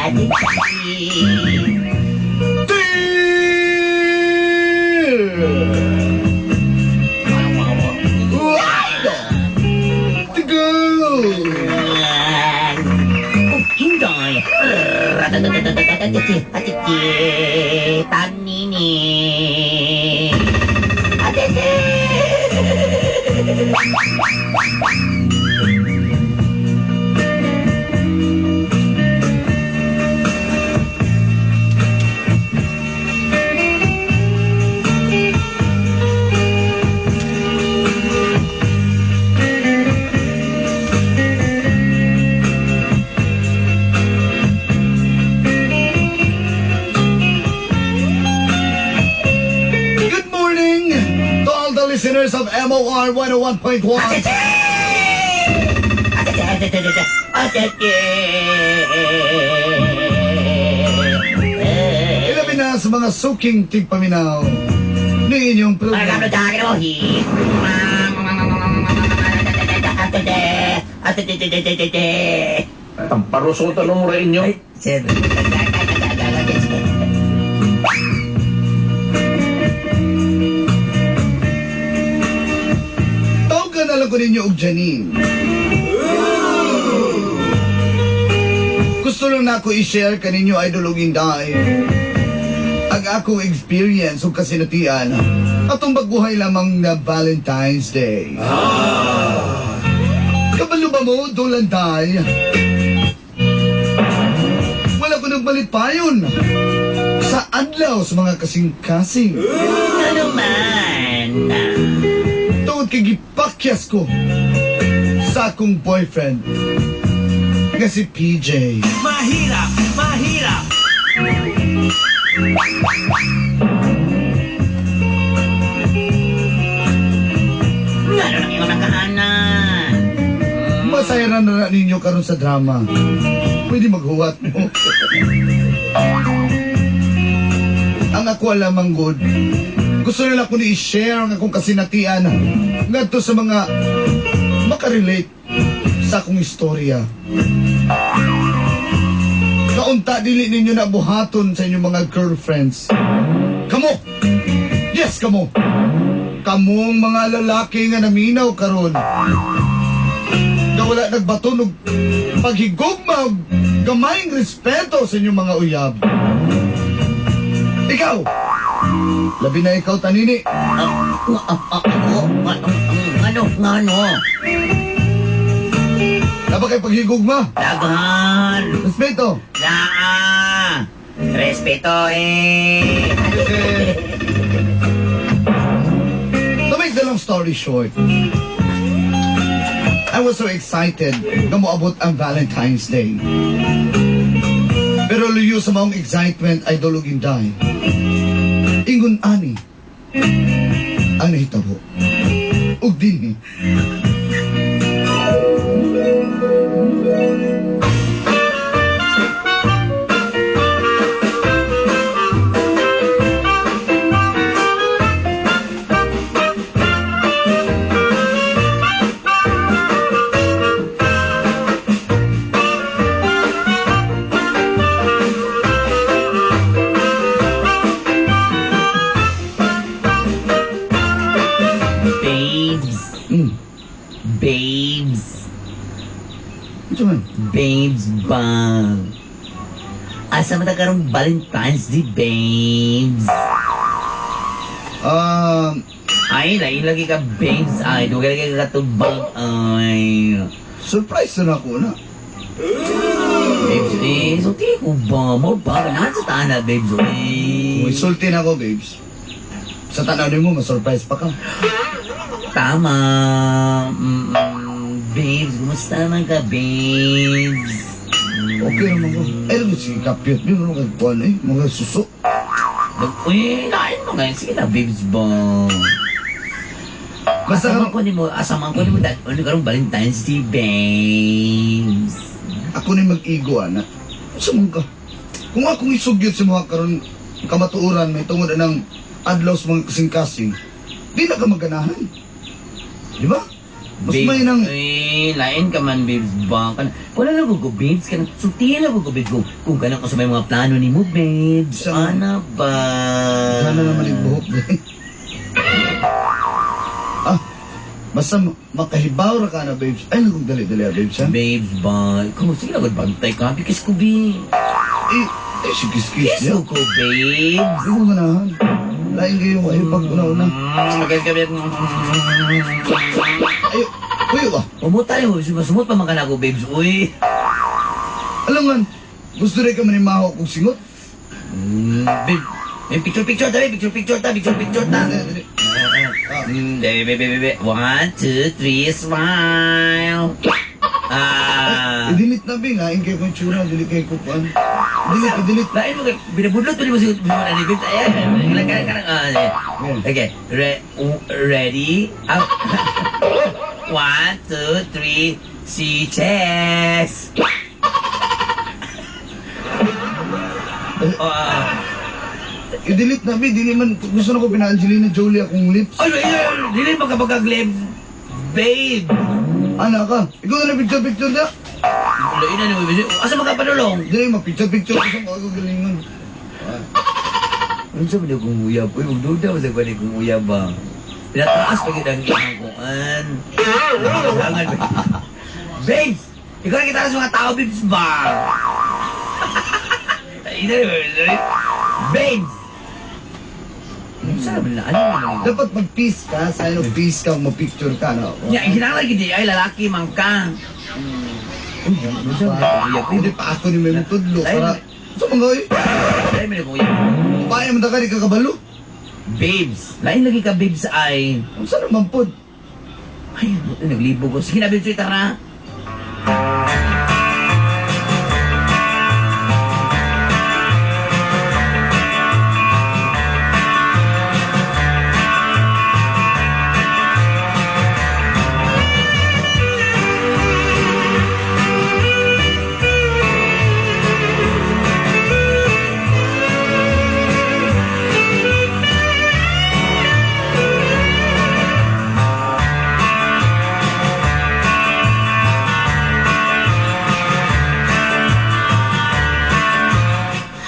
Tanini. Good morning to all the listeners of MOR 101.1. Ilabi na sa mga suking tigpaminaw ng inyong programa. Tamparusutan mo rin inyo. Tawagan na lang ko ninyo og Janine. Gusto lang na ako i-share kaninyo, Idol og Inday, ang akong experience ug kasinatian atong baguhay lamang na Valentine's Day. Kabalo ba mo, Dolanday? Wala ko nagbalit payon sa adlaw sa mga kasing-kasing. Ano man? Tungod kay gipakyas ko sa akong boyfriend nga si PJ. Mahirap! Mahirap! Ano nang iyong nakahanan? Masaya na na ninyo karon sa drama. Pwede maghuwat mo. Ang ako lamang good. Gusto nila ko ni i-share ang akong kasinatian ngadto sa mga makarelate sa akong istorya. Kaunta dili ninyo na buhaton sa inyong mga girlfriends. Kamo! Yes, kamo! Kamong mga lalaki nga naminaw karon. Nga wala nagbaton og paghigugma og gamayng respeto sa inyong mga uyab. Ikaw! Labi na ikaw, Tanini. Ano? Ano? Dapat kay paghigugma. Daghan! Respeto. Naa! Respeto eh! To make the long story short, I was so excited na moabot ang Valentine's Day. Pero luyo sa maong excitement ay Idol ug Inday. Ingon ani ang nahitabo. Ug dinhi. Babes! Babes! Ito man. Babes ba? Asa man ta karong Valentine's Day, babes? Ay, lain lagi ka, babes. Ay, dugay lagi ka katubang. Ay. Surprise na ako na. Babes, eh, sulti ko ba? Mo ba? Nasa tana, babes, eh. Kung isulti na ako, babes. Sa tanaw mo, masurprise pa ka. Tama. Babes, kumusta naman ka, babes? Okay naman ko. Ay, ano sige, kapyot. Di mo naman kagkuhan eh. Mga suso. Uy, lain mo ngayon. Sige na, babes ba? Basta Asa man ko nimo, asa man ko nimo dad, ano karong Valentine's Day, babes? Ako ni mag-ego, ana. Sa man ka? Kung akong isugyot sa mga karon kamatuoran, may tungod na ng adlaw sa mga kasing-kasing, di na ka maganahan. Di ba? Mas may nang Eh, lain ka man, babes ba? Kan, wala lang ko, babes. Kanang, sultihin lang ko, babes. Kung kanang ko sa may mga plano ni mo, babes. Ana ba? Sana naman yung buhok din. Ah, basta makahibaw ra ka na, babes. Ay, naku, dali-dali, ah, babes, ha? Babes ba? Ikaw, sige na, bantay ka. Kiss ko, babe. Eh, eh, si kiss-kiss Kiss niya. ko, babes. Hindi ko ganahan. Lain kayo, ay, pag una-una. Okay, ka, babe. Ay, uy, ba? Umuta mo, sumot pa man ka na ako, babes. Uy. Alam nga, gusto rin ka manimaho kung singot. Babe, may picture-picture ta, babe. Picture-picture ta, picture-picture ta. Dali, dali. Ah, Baby, baby, baby. 1, 2, 3, smile. Ah. I-delete na, Bing. Lain kayo kung tsura, dili kayo kukuan. Delete, i-delete. Lain mo kay binabudlot pa mo si mo na ni babes. Ayan. Ayan, kanang, ah, okay. Ready? Out. 1, 2, 3, si chess. Oh, ah. I-delete na, Bing. Dili man, gusto na ko pina-Angelina Jolie akong lips. Ay, ay, ay, dili magkapagkaglib. Babe. Ana ka, ikaw na picture-picture na. Lain na ni mo. Asa magkapanulong? Dili, mag-picture-picture ko sa mga kagalingon. Ano sa mga kong uyab? Uy, magduda mo sa mga kong uyab ba? Pinataas pa kita ang iyang kuan. Hangal ba? Babes! Ikaw na kita sa mga tao, babes ba? Ina, babes! Ano sa na? Ano naman? Dapat mag-peace ka, sa ano, peace ka, mag-picture ka, no? Nya, kinahanglan gid ay lalaki man ka. Uy, ano sa mga kong uyab? Hindi pa ako ni may mutudlo para... Sa mga oy, Lain man kong uyab. babae man ta ka, di ka kabalo. Babes! Lain lagi ka, babes, ay. Ang saan naman pod? Ay, naglibog ko. Sige na, babes, tara.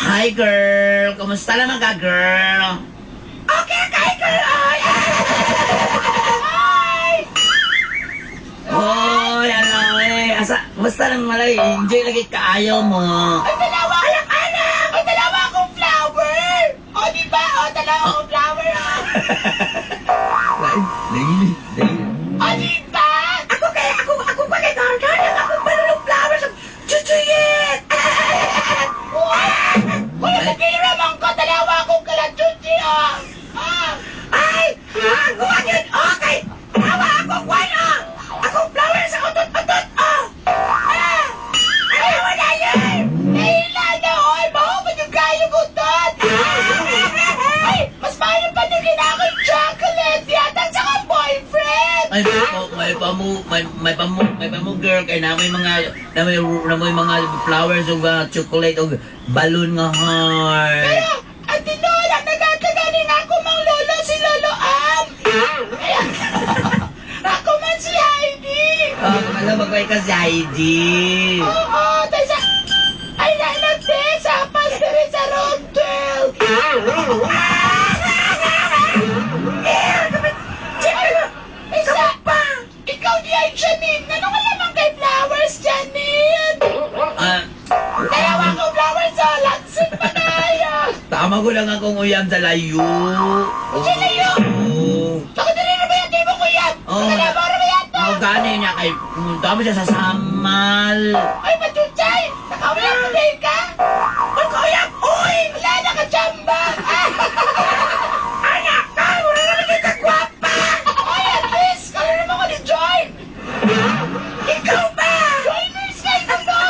Hi, girl! Kumusta naman ka, girl? Okay, kay girl! Ay! Hi! Hoy, ano eh. Asa, kumusta naman malay? Enjoy lagi kaayo mo. Ay, dalawa! Anak, anak! Ay, dalawa akong flower! O, di ba? O, dalawa akong flower, o. Lain, lain, lain. O, di ba? Ako kay, ako, ako pa kay Gargan. Ako balulong flowers. Chuchuyet! Wala mo kay ko, dalawa akong kalachuchi, o. Ah! Ay! Ako ang yun! Okay! Tawa ako, Juan, oh! Akong flower sa utot-utot, oh! Ah! Ay, wala yun! Nahila na, oy! Baho ba yung kayo utot? Ay, mas mahal pa din kinakong chocolate yata sa akong boyfriend! May may pamu may may pamu may pamu girl kay namoy mga namoy namoy mga flowers ug chocolate ug balloon nga heart. Pero, ang tinola, nagkakagaling ako mang lolo si Lolo Am! Kaya, ako man si Heidi! Oh, kumala magkay ka si Heidi. Oo, tayo sa... Ay, nanate, sa diri sa room 12! Isa pa! Ikaw di ay Janine! Ano ka lamang kay flowers, Janine? Ah, Dalawa akong flowers, oh! Lansin pa tayo! tama ko lang akong uyam sa layo. Sa layo? Oo. Bakit rin na ba yan? Di mo ko yan? Oo. Dalawa na ba yan to? Mao gani niya kay dami siya sa samal. Ay, matuchay! Nakawala ko na ka? Ay, kuya! Uy! Wala na ka, chamba! Anak ka, wala naman yung kagwapa. Ay, at least! Kala naman ko ni Joy! Ikaw ba? Joiners kayo no!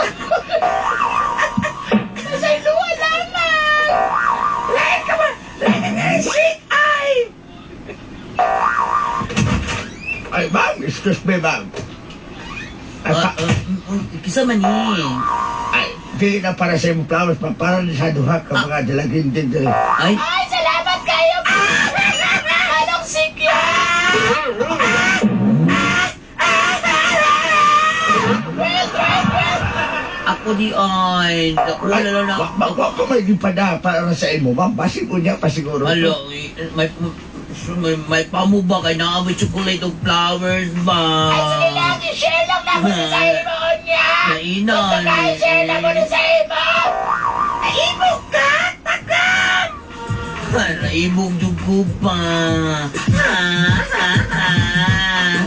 Nasa iluwa lamang! Lain ka ba? Lain ka nga shit ay! Ay, ma'am, excuse me, ma'am. Ay, pa, Kisa man ni. ay, dili na para sa imong flowers, ma'am. Para ni sa duha ka mga dalagin din diri. Ay, Ay, salamat kayo! Anong sikyo? ko di ay. Wala lang na. Wa ko may gipada para sa imo, ma'am. Basig unya pa siguro. Alo, may pamo ba kay naa may chocolate o flowers ba? Ay, sige lang, i-share lang na ako na sa imo niya. Nainan. Basta ka, i-share lang ko na sa imo. Naibog ka, takam! Naibog jud ko pa. Ah, ah, ah.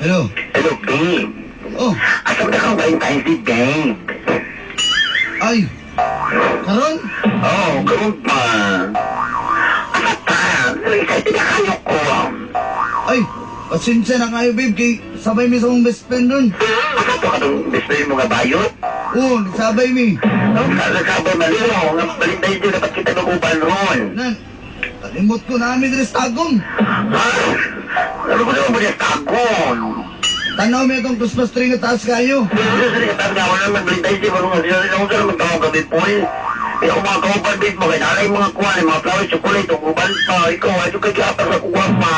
Hello. Hello, babe. Oh, Asa ba kang Valentine's Day, babe? ay. Karon? Oo, oh, karon pa. Asa pa? Excited na kayo ko. Ay, pasensya na kayo, babe. Kay sabay mi sa mong best friend ron. Asa to ka itong best friend mo nga bayot? Oo, nagsabay mi. Ang kasabay malino. Nga Valentine's Day, dapat kita mag-uban ron. Nan, kalimot ko namin diri sa Tagum. Ha? Ano ko naman ba niya tagon? Tanaw mi itong Christmas tree nga taas kayo. Sino sa katang na ako naman Valentine's Day, parang sino rin ako sa naman tawag gabi po eh. Eh, ako mga kauban, babe, mga kinalay mga kuwan, mga flowers, chocolate, uban pa. Ikaw, ay, kay kapag nakuha pa.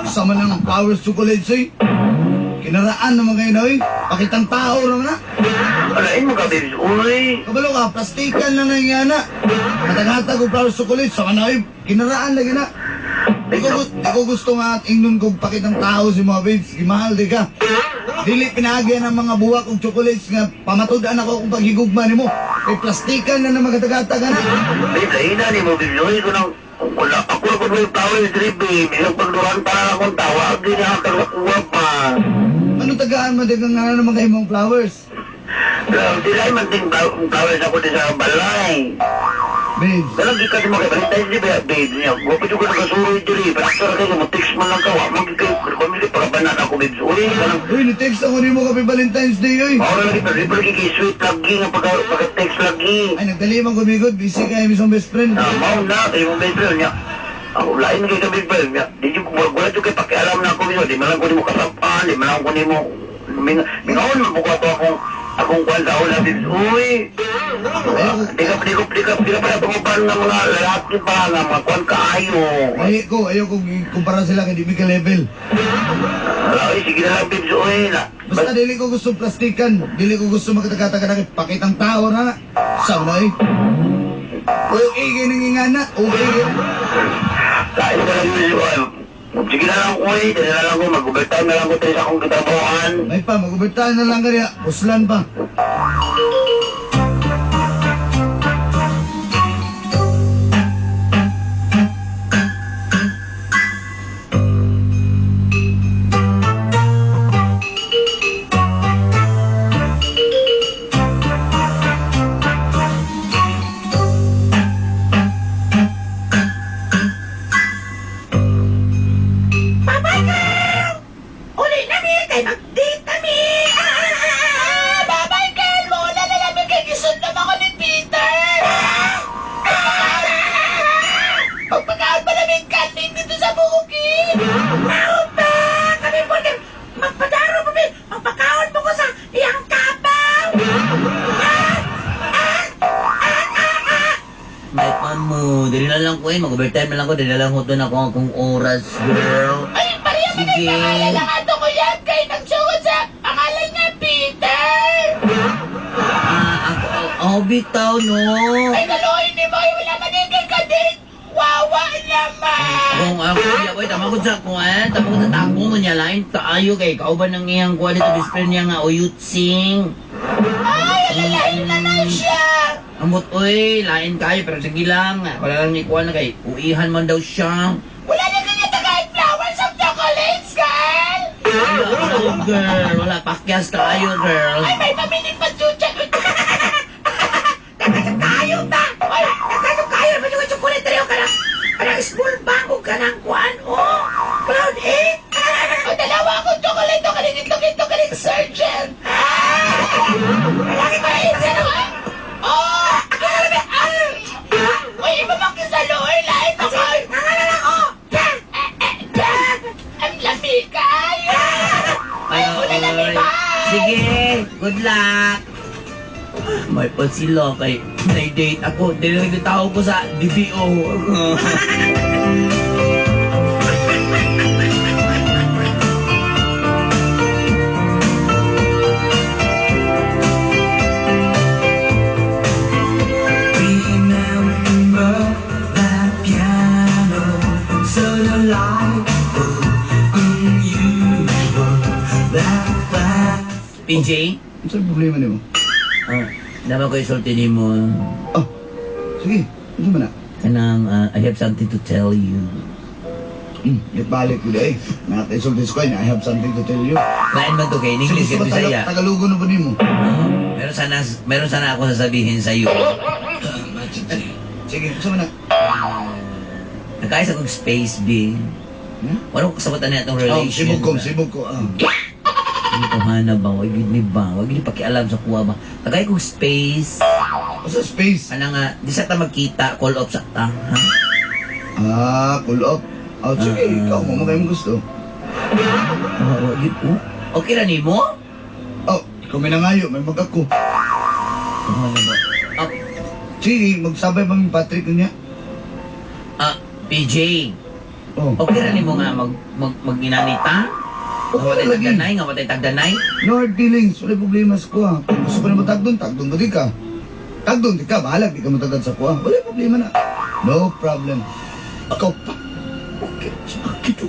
Sama ng flowers chocolate eh. Kinaraan naman kayo na oy. Pakitang tao naman na. Alain mo ka, babes. Uy. Kabalo ka, plastikan na lang yan na. Mataghatag og flowers chocolate, sama na oy. Kinaraan lagi na. Di ko gusto nga at ingnon kong pakitang tao si mga babes. Gimahal di ka. Dili pinagyan ang mga buwak og chocolates nga pamatud-an ako kung paghigugma nimo. Kay plastikan na na magatagatag na. Babe, lain na ni mo, babes. Uy, ko nang... Wala, ako na kung may flowers, diri, babe. Isang pagduran pa lang akong tawag. Di na ako nakuha pa. Ano tagaan man di ka nga naman kay mong flowers? Di lang man ding flowers ako di sa balay. Babes, Dalang di ka sa mga Valentine's Day, ba, babe? Niya, wala pa juga nagkasuroy diri. Basta kayo, mo-text man lang ka. Wa man kayo. Kami di pagkabanan ako, babes. Uy, kanang... uy, ni-text ako nimo kape Valentine's Day, uy. Maura lagi, pero di pa lagi kay sweet lagi nga pagka-text lagi. Ay, nagdali man kumigod. Busy kayo mismong best friend. Ah, mao na, kay mong best friend niya. Ako, lain na kay ka best friend niya. Di yung wala yung kay pakialam na ako niyo. Di man lang ko nimo kasapan, di man lang ko nimo mingaon man ko ato akong kuwan sa una, babes. Uy! Di ka pala panguban ng mga lalaki pa, nga mga kuwan kaayo. Ay ko, ayaw kong kumpara sila kay di mi ka level. Ay, sige na lang, babes. Uy, na. Basta dili ko gusto plastikan. Dili ko gusto magkatagataga na pakitang tao na na. Sabi na eh. Okay kayo nang ingana. Okay kayo. Kain ka lang yun. Sige na lang, uy. Dali na lang ko, mag-overtime na lang ko tayo sa akong kitabuan. May pa, mag-overtime na lang kaya. Uslan pa. Bye-bye, girl! Uli na mi, kay mag-date na mi! Ah, bye-bye, girl! Wala na lang kay gisunod ako ni Peter! Magpakaon pa namin kanin dito sa bukid! Mao ba? Kami po din, magpadaro pa mi! Magpakaon mo ko sa iyang kabaw! May pamo, dili na lang ko eh. Mag-overtime na lang ko. Dili na lang ko na ako akong oras, girl. Ay, pareho man ang Sige. pangalan lang ato ko yan kay nagsugod sa pangalan niya, Peter! Ah, ako, oh, bitaw, no. Ay, kaloy ni mo, ay wala man yung kay kadate! Wawa naman! Kung ako, iya, oy, tama ko sa kuan, tama ko sa tako mo niya, lain tayo kay kauban ng iyang kuan dito, best friend niya nga, uyutsing. Ay, alalahin na na siya! Amot, oy, lain kayo, pero sige lang. Wala lang ni kuan na kay, uihan man daw siya. Wala na kanya tagay flowers of chocolates, girl! Wala, wala, girl, wala, pakyas tayo, girl. Ay, may pamiling pa chucha! Tayo ba? Ayaw pa yung chocolate tayo ka ng kanang small bag o kanang kuan o cloud 8. O dalawa akong chocolate o kaning itlog-itlog kaning surgeon. Malaki pa rin sa Oh! Ako na lang. Uy, iba sa lower line ako. Nga lang ako. Ang lamig kayo. Ay, wala lamig ba? Sige, good luck. May pa sila kay na-date ako. Dili lang yung tao ko sa DBO. Remember that piano, so delightful, unusual, that fast. PJ, Ano sa problema nimo? ah, naman ko isulti nimo. Oh, sige. Ano man na? Kanang, I have something to tell you. Balik yun eh. Nakaisulti ko I have something to tell you. Lain man to kay in English Gusto kay ba Bisaya. Tagalugo na ba nimo? Ah, meron sana ako sasabihin sa iyo. Sige, gusto mo na. Nagkaisa kong space, B. Hmm? Wala ko kasabutan na itong Oh, relation. sibog ko, sibog ko. Ah. Hindi ko hana ba? Wag yun ni ba? Wag yun pakialam sa kuha ba? Tagay kong space. Sa space. Ano nga, di sa ta magkita, call off sa ta. Ha? Ah, cool off. Oh, sige, Ah. ikaw mo mo gusto. Ah, wag yun, oh. Okay ra nimo? Oh, ikaw may nangayo, may mag ako. Ano ba? Ah, Sige, magsabay ba mi Patrick niya? ah, PJ. Oh. Okay ra nimo nga mag mag maginanita? Okay Nga watay lagi. tagdanay, nga watay tagdanay. No hard feelings, wala problema sa kuha. Kung gusto ko na matagdon, tagdon ko di ka. Tagdon di ka, bahalag di ka matagad sa kuha. Wala problema na. No problem. Ikaw pa. Okay, sakit ko.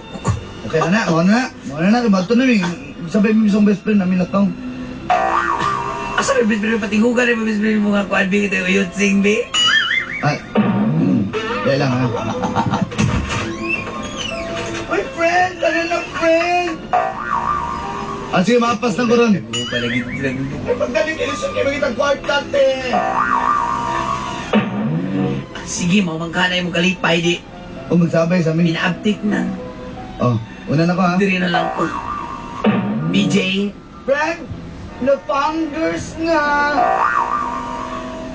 Okay na na, mo na na. Mo na na, bato na mi. Sabay mi isang best friend namin lakaw. Asa may best friend patihugan may best friend mo nga kuan bi kita uyot sing bi. Ay, kaya lang ha. Uy, friend! Ano na, friend? Ah, sige, mapas na ko ron. Palagi lang. Ay, pagdaling ilisod kayo magitang kwarta, te. Sige, mamangkanay mo kalipay di. O, magsabay sa amin. Pinaabtik na. Oh, una na ko ha. Diri na lang ko. BJ, Friend, napangers na.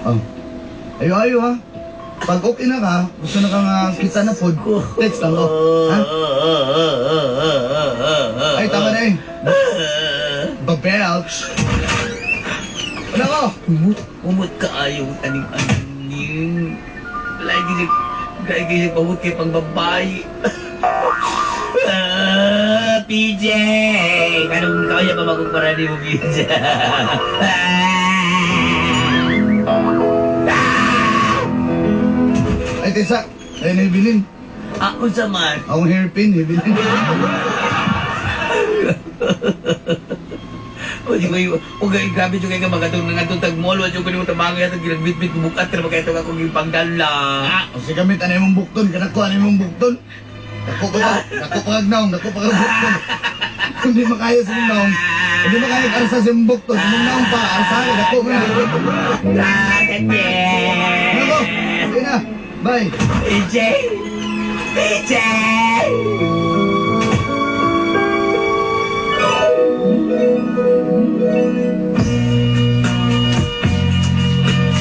Oh, ayo ayo ha. Pag okay na ka, gusto na ka nga kita na food, text lang ko. Ha? Ay, tama na eh. Babelch. Ano ko? Umot, umot ka ayaw taning aning. Lagi siya, lagi siya pamut kay pangbabae. Ah, PJ! Anong kaya pa magkumpara ni mo, PJ? Ay, tesa. Ay, nahibilin. Ah, unsa man? Akong hairpin, hibilin. O di ko o gay grabe jud kay ka magatong nangadtong tag mall wa jud ko nimo tabangay atong ginagbitbit bukat pero makay akong gipangdala. O sige gamit, ano yung bukton? Kanako, ano yung bukton? Dako pa, dako pa kag naong, dako pa kag bukton. Hindi makaya sa mong naong. Hindi makaya arsa sa mong bukton. Sa mong naong pa, arsa ka, dako mo na. Ah, kanye. Ano ko? Sige na. Bye. PJ! PJ!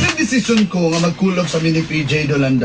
Sa desisyon ko nga magkulog sa mini PJ Dolanda.